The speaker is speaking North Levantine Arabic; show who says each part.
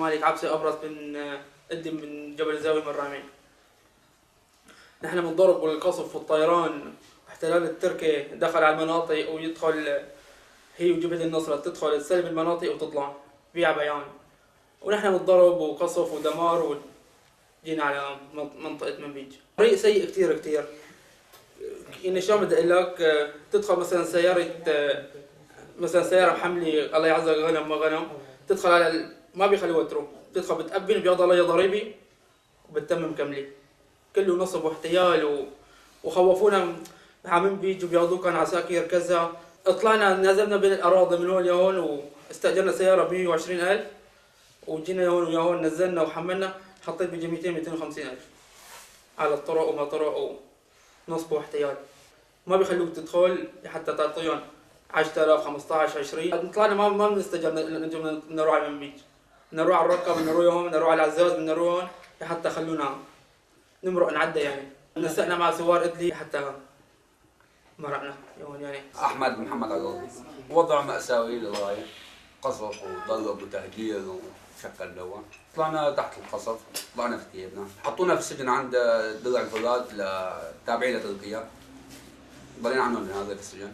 Speaker 1: مالك عبسي أبرص من إدلب، من جبل الزاوية، من رامين. نحن من ضرب والقصف والطيران، احتلال التركي دخل على المناطق ويدخل هي وجبهة النصرة، تدخل تسلم المناطق وتطلع بيع بيان، ونحن من ضرب وقصف ودمار وجينا على منطقة منبيج. طريق سيء كثير كثير، يعني شلون بدي اقول لك، تدخل مثلا سيارة، مثلا سيارة محملة الله يعزك غنم ما غنم، تدخل على ما بيخلوها تروح، تدخل بتأبن بياخذ عليها ضريبة وبتتم مكملة. كله نصب واحتيال وخوفونا عم بيجوا بياخذوك عساكر كذا. طلعنا نزلنا بين الاراضي من هون لهون واستاجرنا سيارة ب 120,000 وجينا هون ويا هون، نزلنا وحملنا، حطيت بيجي 200 250,000 على الطرق وما طرق ونصب واحتيال. ما بيخلوك تدخل حتى تعطيهم 10,000 15 20. طلعنا ما بنستجر نروح على منبيج، نروح على الرقة، بنروح هون، بنروح على العزاز، بنروح هون حتى خلونا نمرق نعدى يعني. نسقنا مع ثوار ادلب حتى مرقنا هون يعني.
Speaker 2: احمد محمد عقل، وضع مأساوي للغاية، قصف وضرب وتهجير وشكل دوا. طلعنا تحت القصف، طلعنا في ثيابنا، حطونا في السجن عند درع الفرات تابعين لتركيا، ضلينا عندهم هذا في السجن.